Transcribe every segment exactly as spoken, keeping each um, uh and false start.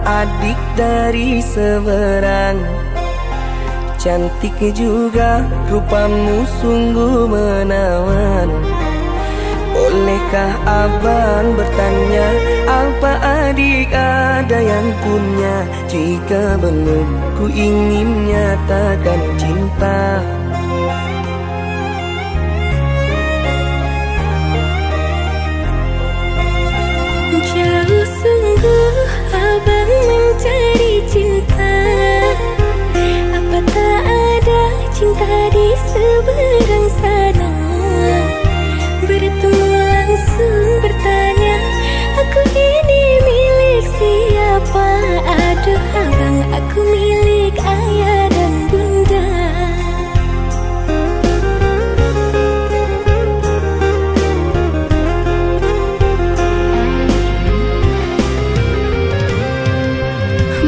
Adik dari seberang, cantik juga rupamu, sungguh menawan. Bolehkah abang bertanya, apa adik ada yang punya? Jika belum, ku ingin nyatakan cinta. Jauh sungguh abang mencari cinta, apa tak ada cinta di seberang sana? Bertemu langsung bertanya, aku ini milik siapa? Aduh abang, aku milik ayah dan bunda.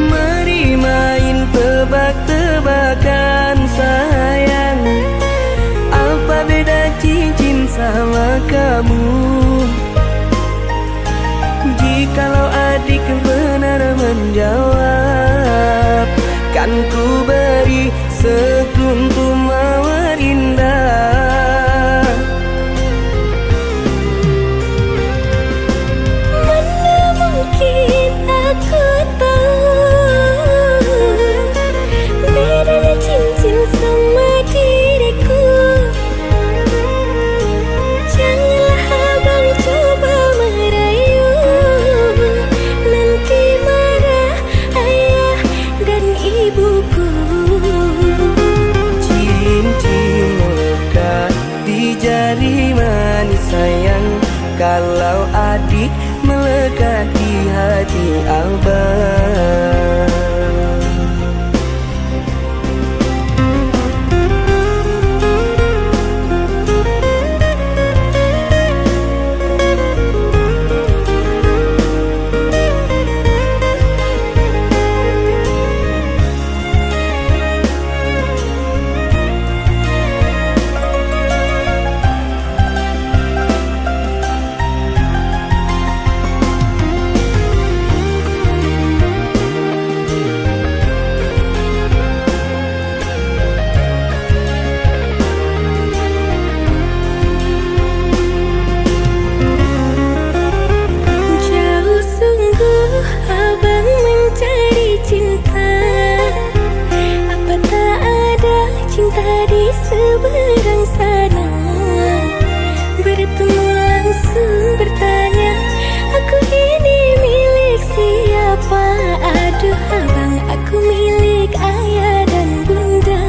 Mari main tebak-tebakan sayang, apa beda cincin sama kamu? Jikalau adik benar menjawab, kan ku beri sekuntum mawar indah. Mana mungkin aku tahu bedanya cincin sama diriku. Janganlah abang coba merayu, nanti marah ayah dan ibuku. Cincin melekat di jari manis sayang, kalau adik melekat di hati abang. Jauh sungguh abang mencari cinta, apa tak ada cinta di seberang sana? Bertemu langsung bertanya, aku ini milik siapa? Aduh abang, aku milik ayah dan bunda.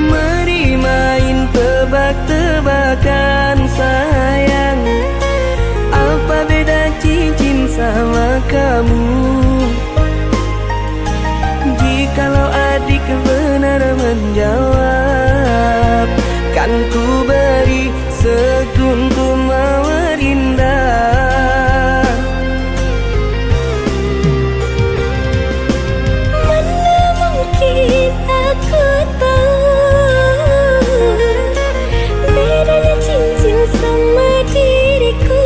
Mari main tebak-tebakan sayang, apa beda cincin sama kamu? Jikalau adik benar menjawab, kan ku beri sekuntum mawar indah. Mana mungkin aku tahu bedanya cincin sama diriku.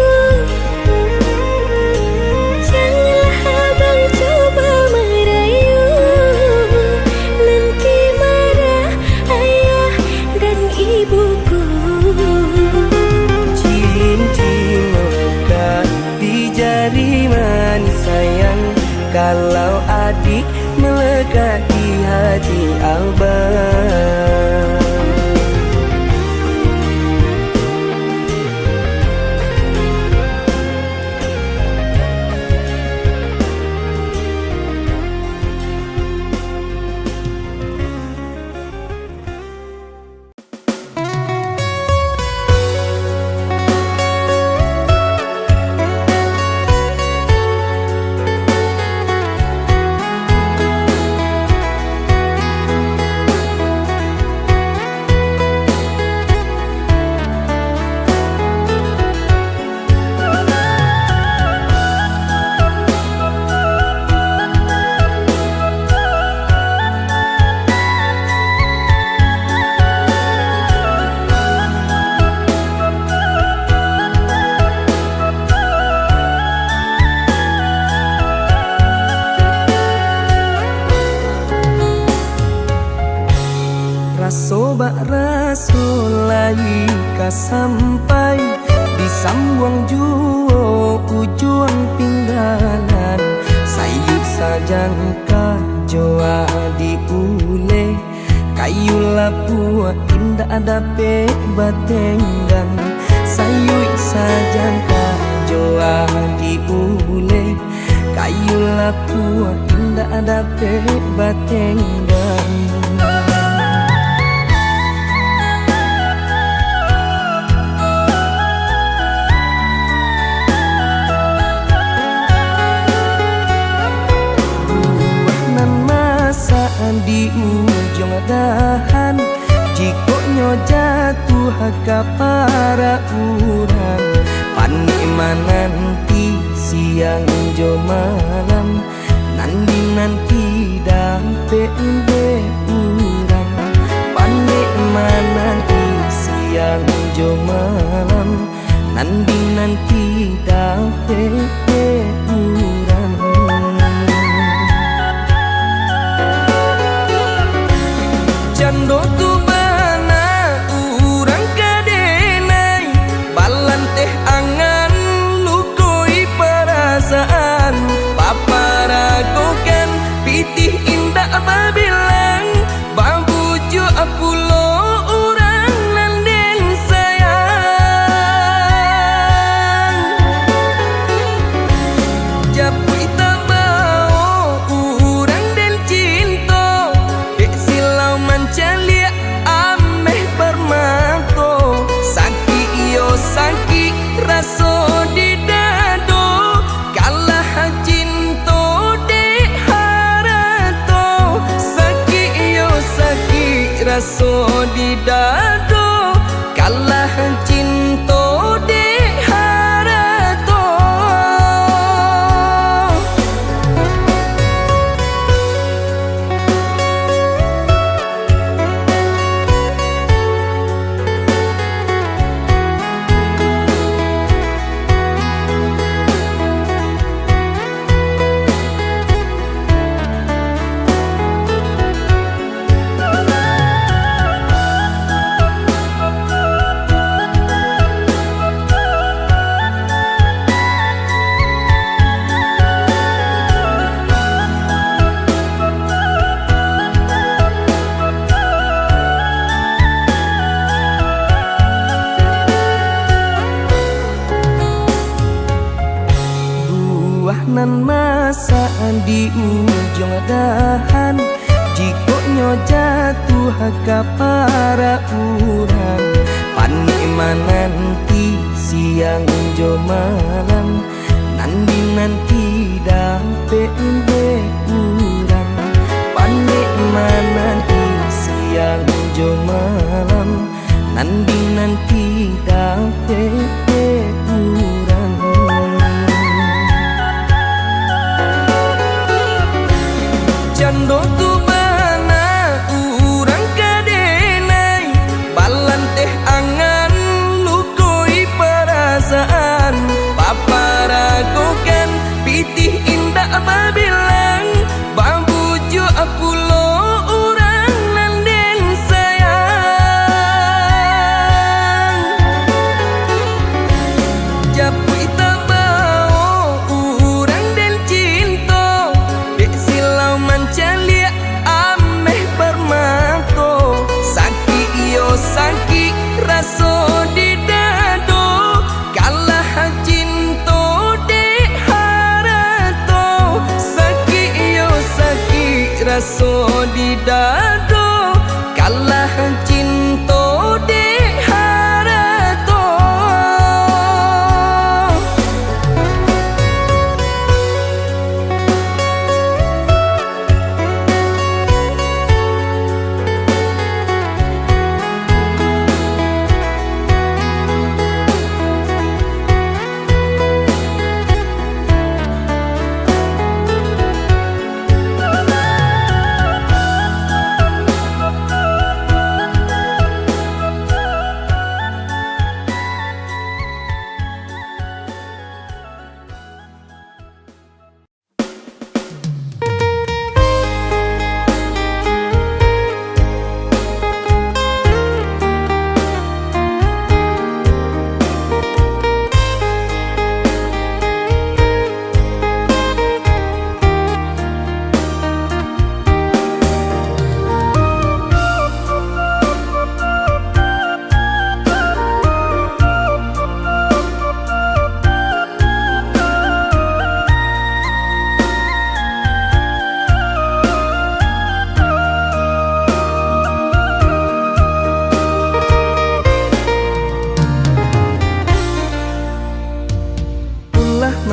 Janganlah abang coba merayu, nanti marah ayah dan ibuku. Cincin melekat di jari manis sayang, kalau adik melekat di hati abang. Sampai disambuang juo ujuang pinggalan, sayuik sajangka jo di uleh, kayu lapuak indak dapek batenggang, sayuik sajangka jo di uleh, kayu lapuak indak dapek batenggang. Buah nan masak di ujuang dahan, jikok nyo jatuah ka parak urang, panek mananti siang jo malam, nan dinanti dapek dek urang, panek mananti siang jo malam, nan dinanti dapek dek urang. Cando tu bana urang ka denai, balanteh angan lukoi parasaan, paparagokan pitih indak babilang, babujuak pulo urang nan den sayang. Japuik tabao urang den cinto, dek silau mancaliak ameh parmato. Sakik iyo sakik raso di dado, kalah cinto dek harato. Sakik iyo sakik raso di dado, kalah cinto dek harato. Buah nan masak di ujuang dahan, jikok nyo jatuah ka parak urang, panek mananti siang jo malam, nan dinanti dapek dek urang, panek mananti siang jo malam, nan dinanti dapek dek urang. Cando tu bana urang ka denai, balanteh angan lukoi parasaan, paparagokan pitih indak babilang, babujuak pulo urang nan den sayang.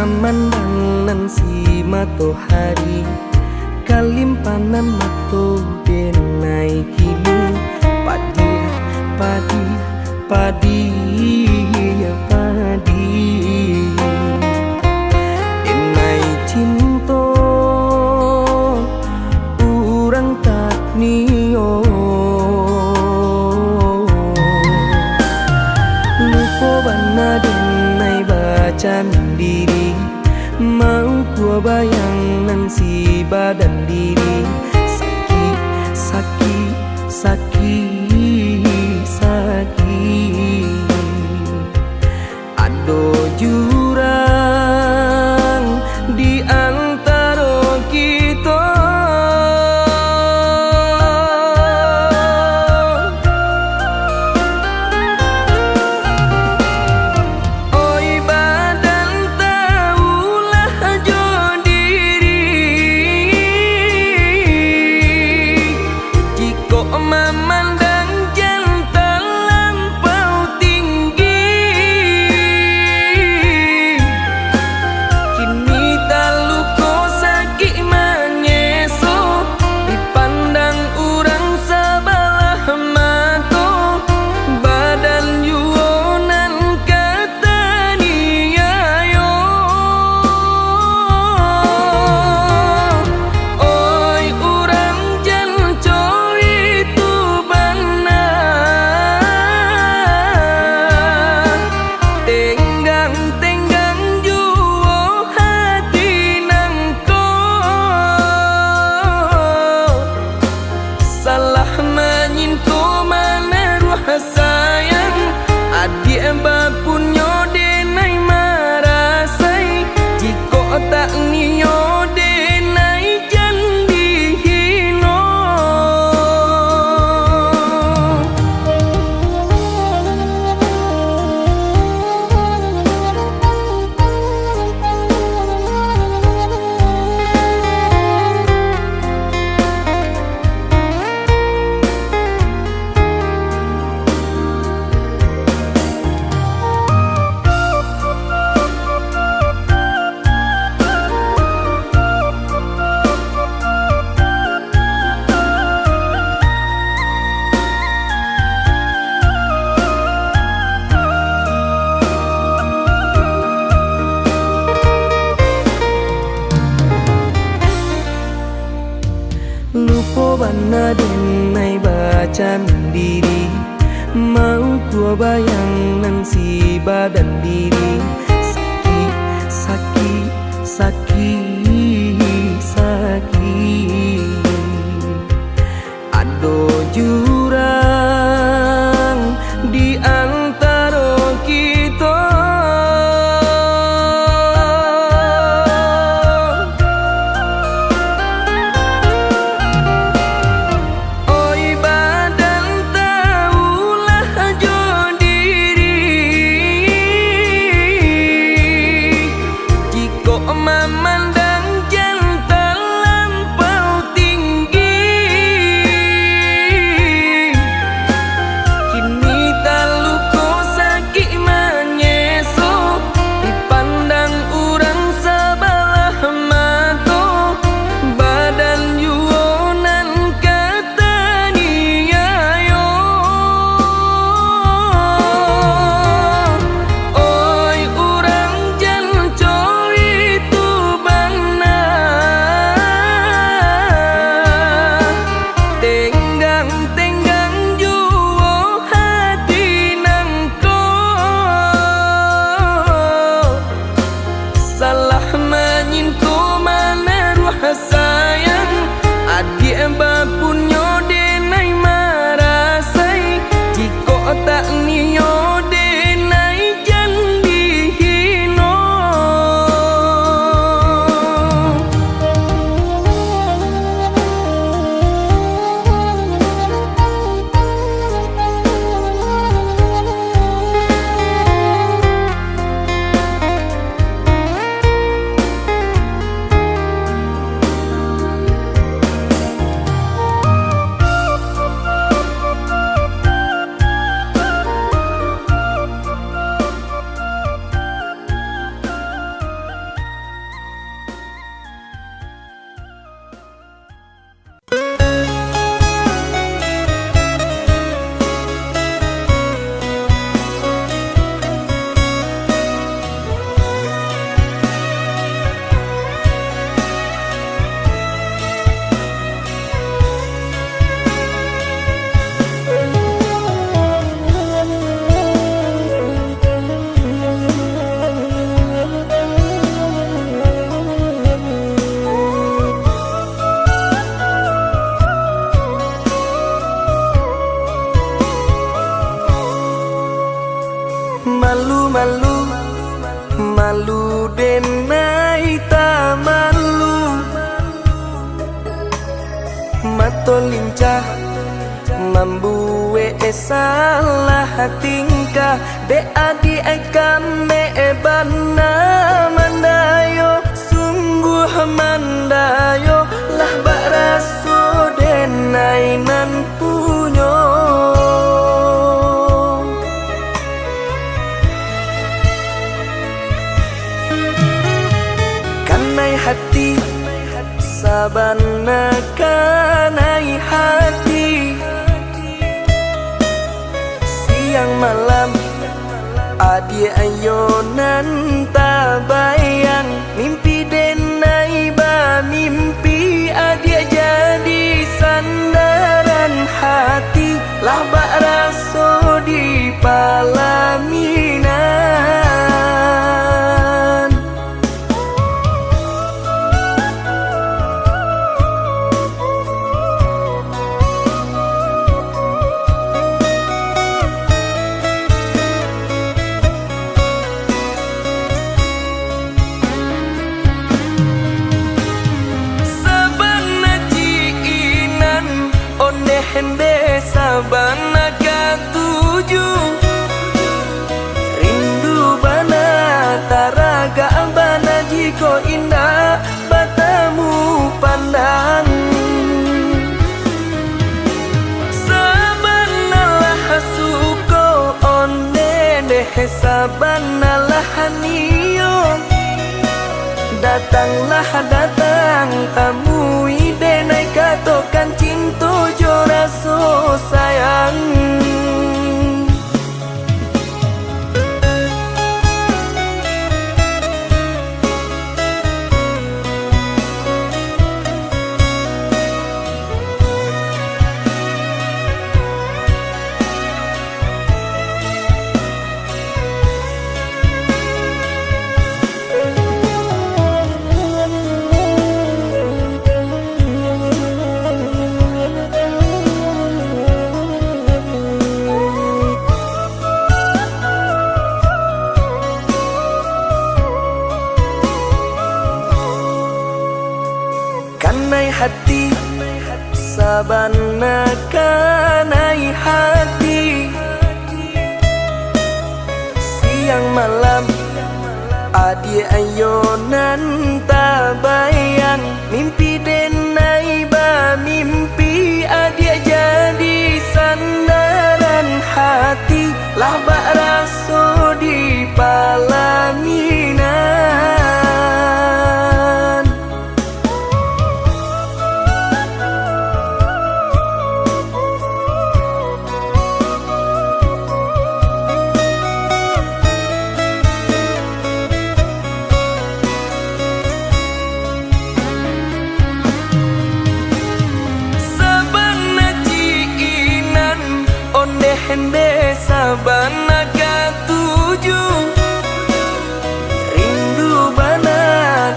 Mandang nan si matohari, kalimpanan mato denai kini, padiah, padiah, padiah, padiah. Denai cinto urang tak nio. Lupo bana denai bacandiri, maukua bayang nan si badan diri. Sakik, sakik, sakik, sakik. Ado jurang di antaro kito. Oi badan, taulah jo diri. Jikok mamandang jan talampau tinggi, kini taluko sakik mangeso, dipandang urang sabalah mato, badan juo nan ka taniayo. Oi urang, jan co itu bana, tenggang-tenggang juo hati nangko. Salah manyinto manaruah sayang, adiak bapunyo denai marasai, jikok tak nio denai jan dihino. Lupo bana denai bacandiri, maukua bayang nan si badan diri. Sakik, sakik, sakik, sakik. Ado jurang di antaro kito. Oi badan, taulah jo diri. Malu denai tamalu, mato lincah mambuek salah tingkah. Dek adiak kami bana mandayo, sungguah mandayo, lah bak raso denai nan punyo. Kanai hati, sabana kanai hati. Siang malam, adiak ayo nan tabayang. Mimpi denai bamimpi, adiak jadi sandaran hati, lah bak raso di palaminan. Sabana cinan ondeh ende sabana katuju. Rindu bana taragak bana jikok indak batamu pandang. Sabanalah suko ondeh deh, sabanalah nio. Datanglah datang, tamui denai, katokan cinto jo raso sayang. Kanai hati, sabana kanai hati. Siang malam, adiak ayo nan tabayang. Mimpi denai bamimpi, adiak jadi sandaran hati, lah bak raso di palaminan. Sabana cinan ondeh ende sabana katuju. Rindu bana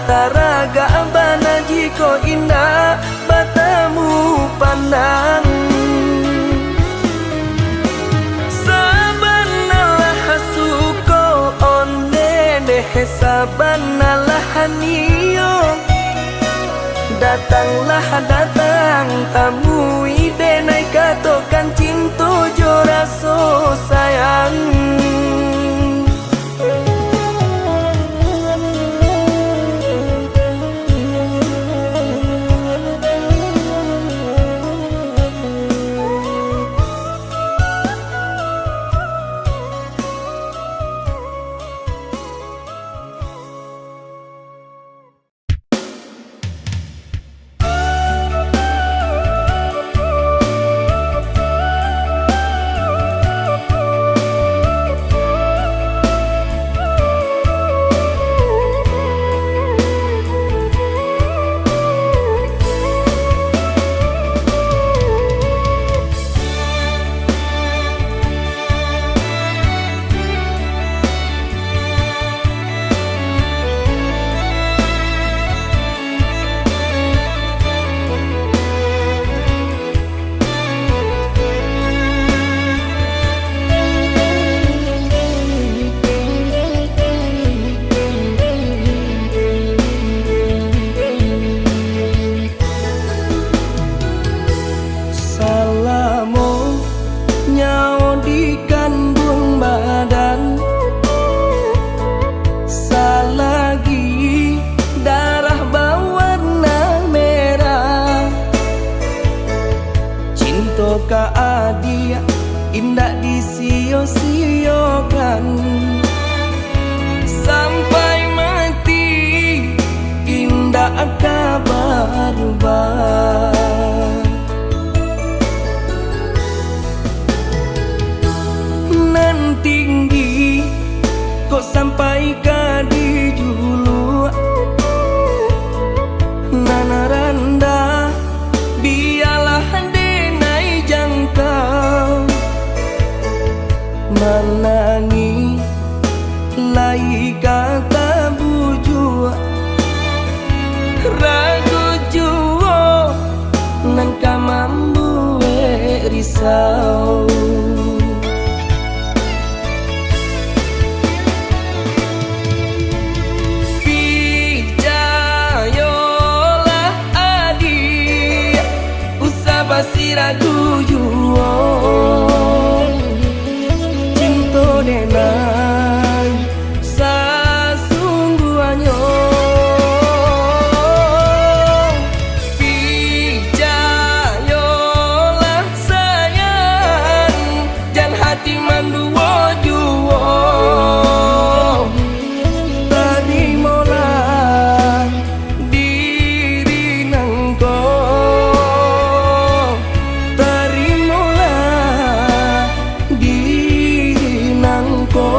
taragak bana jikok indak batamu pandang. Sabanalah suko ondeh deh, sabanalah nio. Datanglah datang, tamui denai, katokan cinto jo raso sayang. Lai ka tabujuak, ragu juo nan ka mambuek risau. Picayolah adiak, usah basiragu juo. Cinto dek nan sasungguahnyo. Picayolah sayang, jan hati manduo juo. Tarimolah diri nangko, tarimolah diri nangko.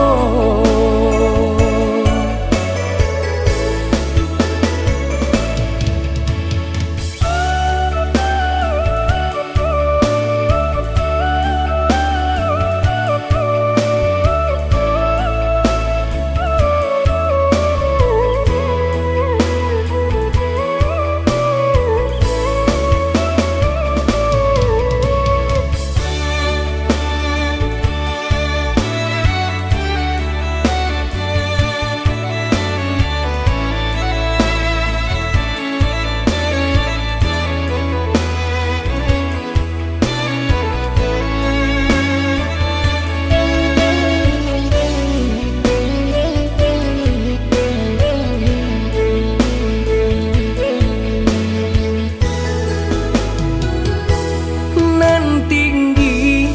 Nan tinggi,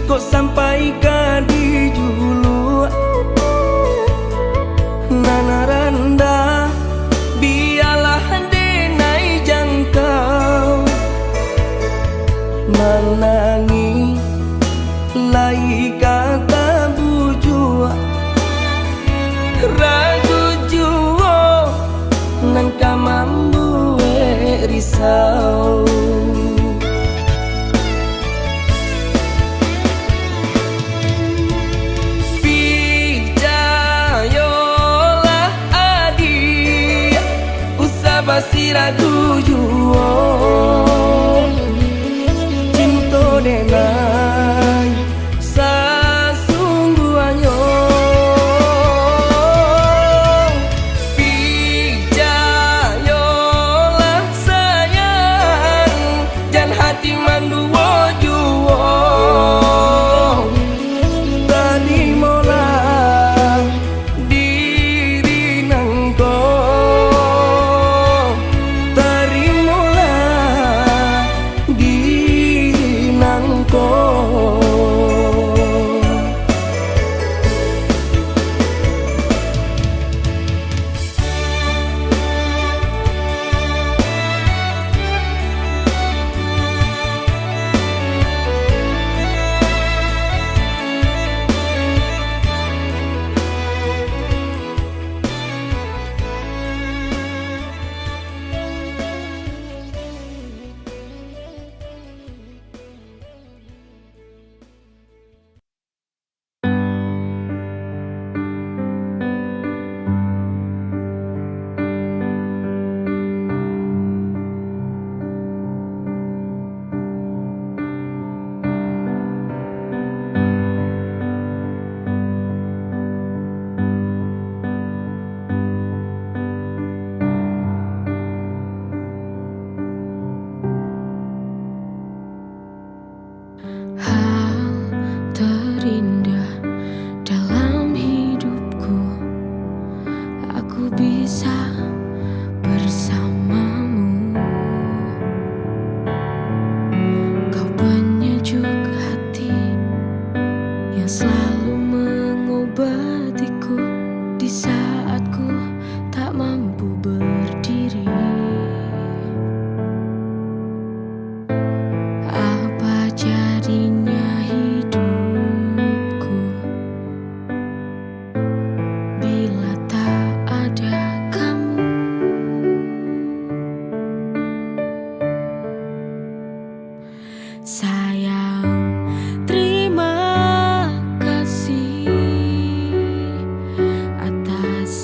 kok sampai ka dijuluak. Nan randah, bialah denai jangkau. Manangih, lai ka tabujuak. Ragu juo nan ka mambuek risau. Picayolah adiak, usah basiragu juo. Cinto dek nan sasungguahnyo. Picayolah sayang, jan hati manduo juo. Tarimolah diri nangko, tarimolah diri nangko. Hal terindah dalam hidupku, aku bisa bersamamu. Kau penyejuk hati yang selalu mengobatiku di saat ku tak mampu berdiri. Apa jadinya hidupku bila tak ada kamu? Sayang, terima kasih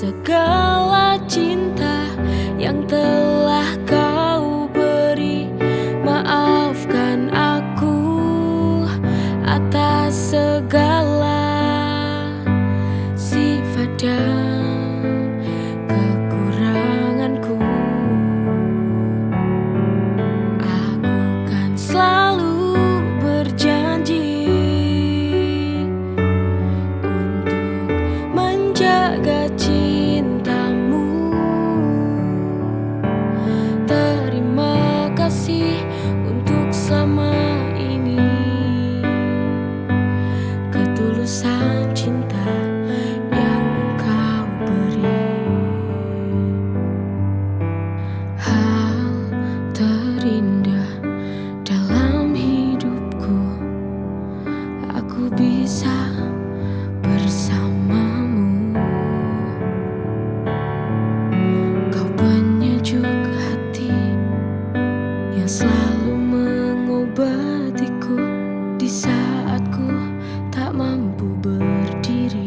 Segala cinta yang telah kau beri, maafkan aku atas segala sifat dan kekuranganku. Aku kan selalu berjanji untuk menjaga cintamu. Terima kasih untuk selama ini, ketulusan cinta yang engkau beri. Hal terindah dalam hidupku, aku bisa bersamamu. Kau penyejuk hati yang selalu mengobatiku di saat ku tak mampu berdiri.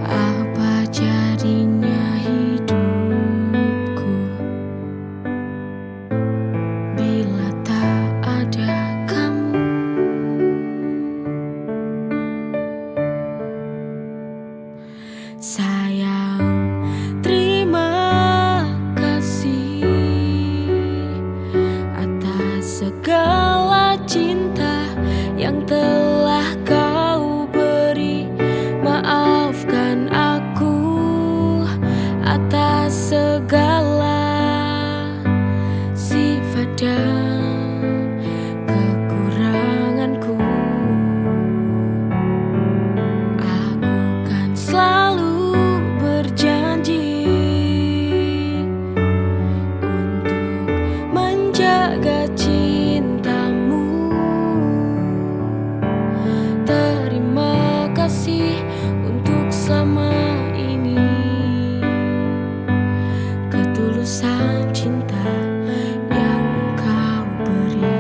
Apa jadinya hidupku bila tak ada kamu? Sayang, terima kasih atas segala cinta yang telah kau beri. Maafkan aku atas segala sifat dan kekuranganku. Aku kan selalu berjanji untuk menjaga cintamu. Terima kasih untuk selama ini, ketulusan cinta yang engkau beri.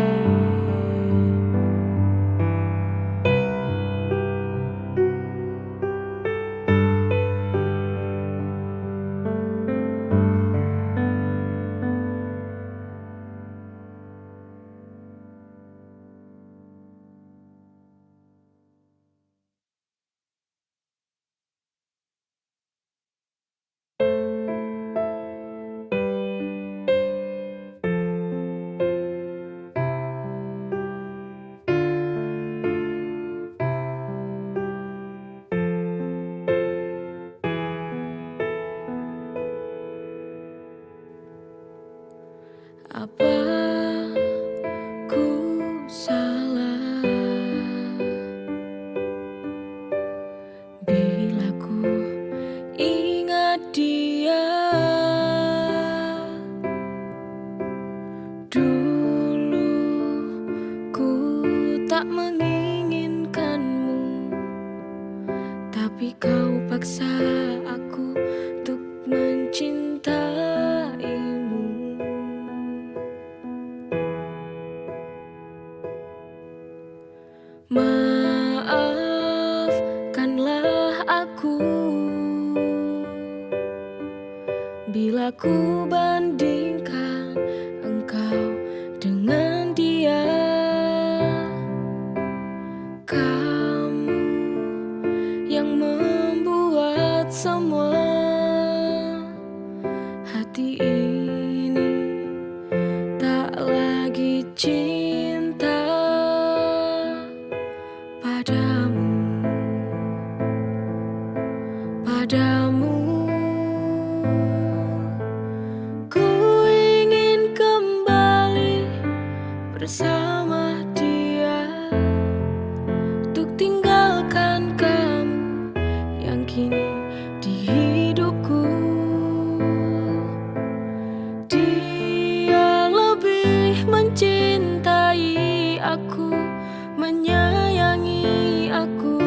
Apa ku salah bila ku ingat dia? Dulu ku tak menginginkanmu, tapi kau paksa aku untuk mencintaimu. Maafkanlah aku bila ku bandingkan engkau dengan dia. Kamu yang membuat semua hati ini tak lagi cinta padamu, padamu. Ku ingin kembali bersama dia, untuk tinggalkan kamu yang kini di hidupku. Dia lebih mencintai aku, menyayangi aku,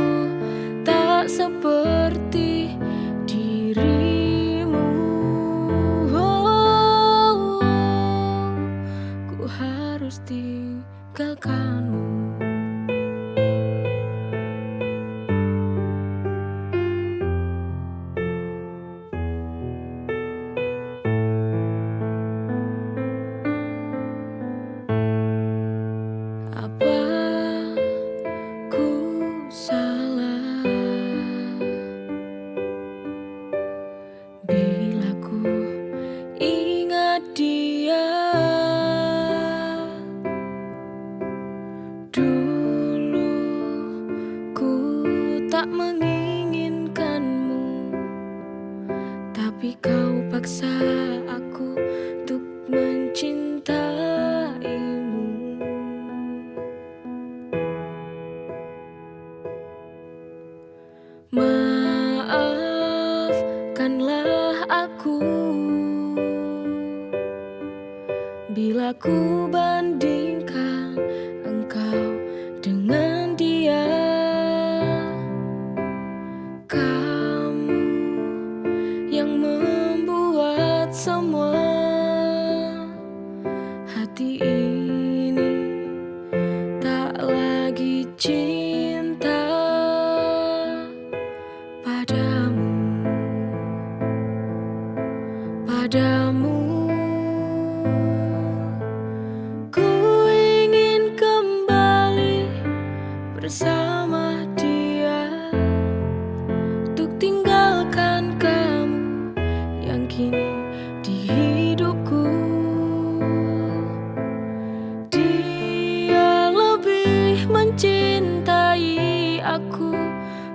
tak seperti di Tapi kau paksa aku untuk mencintaimu. Maafkanlah aku bila ku bandingkan engkau dengan dia. Kamu yang membuat semua hati ini tak lagi cinta padamu, padamu. Ku ingin kembali bersama dia, untuk tinggalkan kamu yang kini di hidupku. Dia lebih mencintai aku,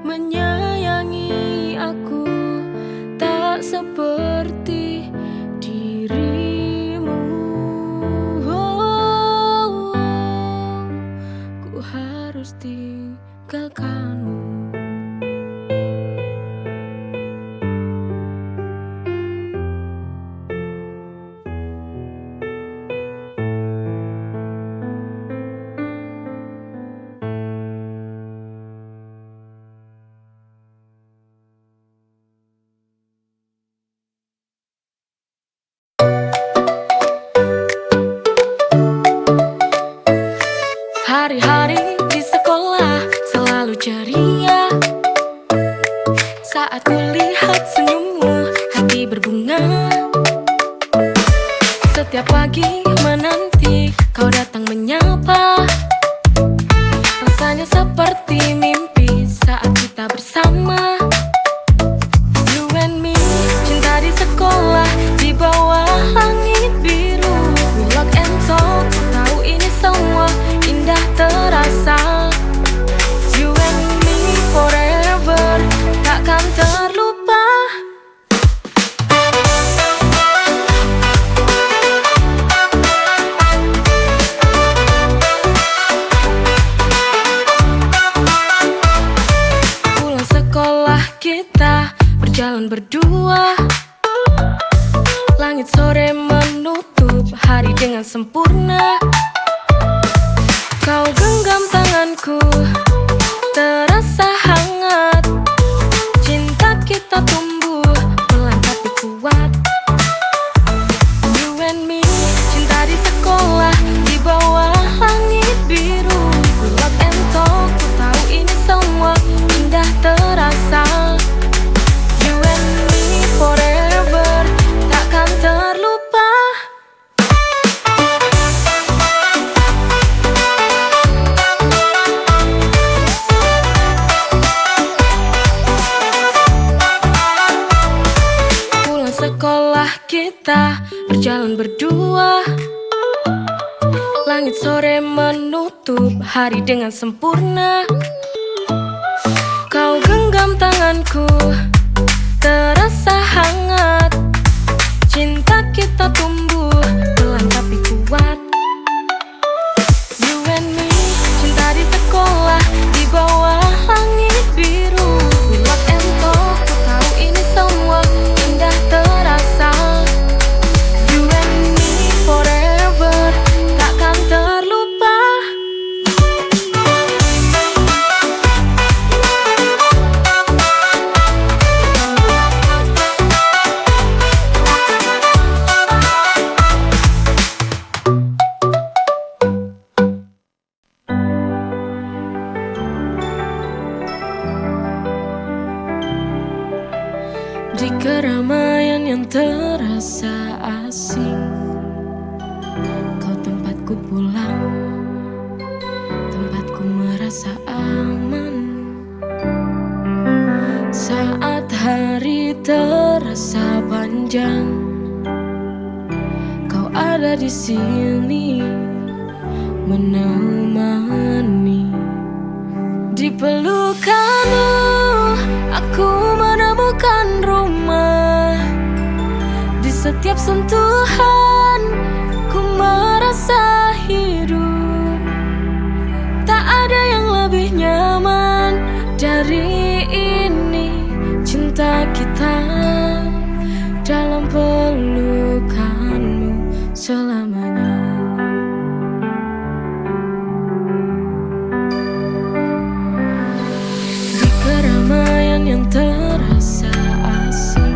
menyayangi aku, tak seperti dirimu. Oh, ku harus tinggalkanmu. Hari-hari di sekolah selalu ceria. Saat kulihat senyummu, hati berbunga. Setiap pagi menanti kau datang menyapa. Rasanya seperti mimpi saat kita bersama. You and me, cinta di sekolah, di bawah langit biru. We lock and talk, ku tahu ini semua indah terasa. You and me forever, takkan terlupa. Pulang sekolah kita berjalan berdua. Langit sore menutup hari dengan sempurna. Kau genggam tanganku, terasa hangat. Cinta kita tumbuh pelan tapi kuat. You and me, cinta di sekolah, di bawah langit biru. We lock and talk, ku tahu ini semua indah terasa. You and me forever, takkan terlupa. Pulang sekolah kita berjalan berdua. Langit sore menutup hari dengan sempurna. Kau genggam tanganku, terasa hangat. Cinta kita tumbuh pelan tapi kuat. You and me, cinta di sekolah, di bawah langit biru. We lock and talk, ku tahu ini semua indah terasa. You and me forever, takkan terlupa. Di keramaian yang terasa asing, kau tempatku pulang, tempatku merasa aman. Saat hari terasa panjang, kau ada di sini menemani. Di pelukanmu, aku menemukan rumah. Tiap sentuhan, ku merasa hidup. Tak ada yang lebih nyaman dari ini. Cinta kita dalam pelukanmu selamanya. Di keramaian yang terasa asing,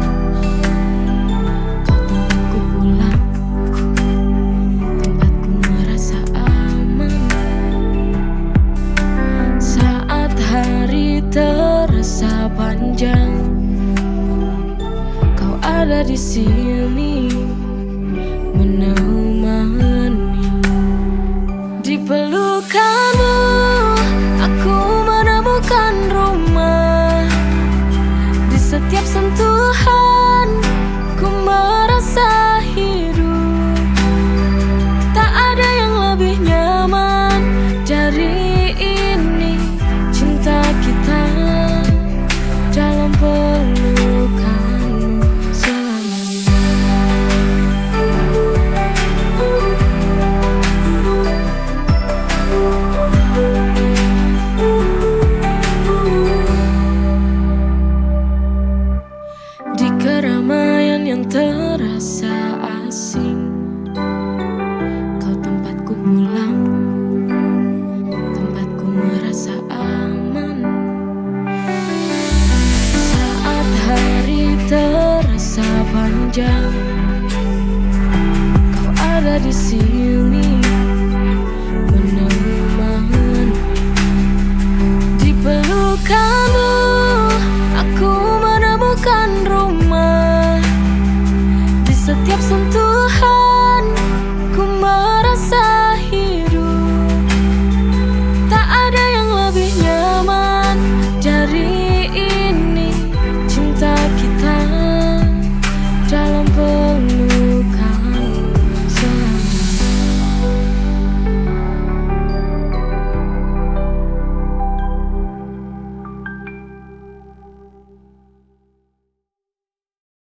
kau tempatku pulang, tempatku merasa aman. Saat hari terasa panjang, kau ada di sini menemani. Di pelukanmu, aku menemukan rumah. Di setiap sentuhan, ku merasa hidup. Tak ada yang lebih nyaman dari ini. Cinta kita dalam pelukanmu selamanya. Di keramaian yang terasa asing, kau tempatku pulang, tempatku merasa aman. Saat hari terasa panjang, kau ada di sini.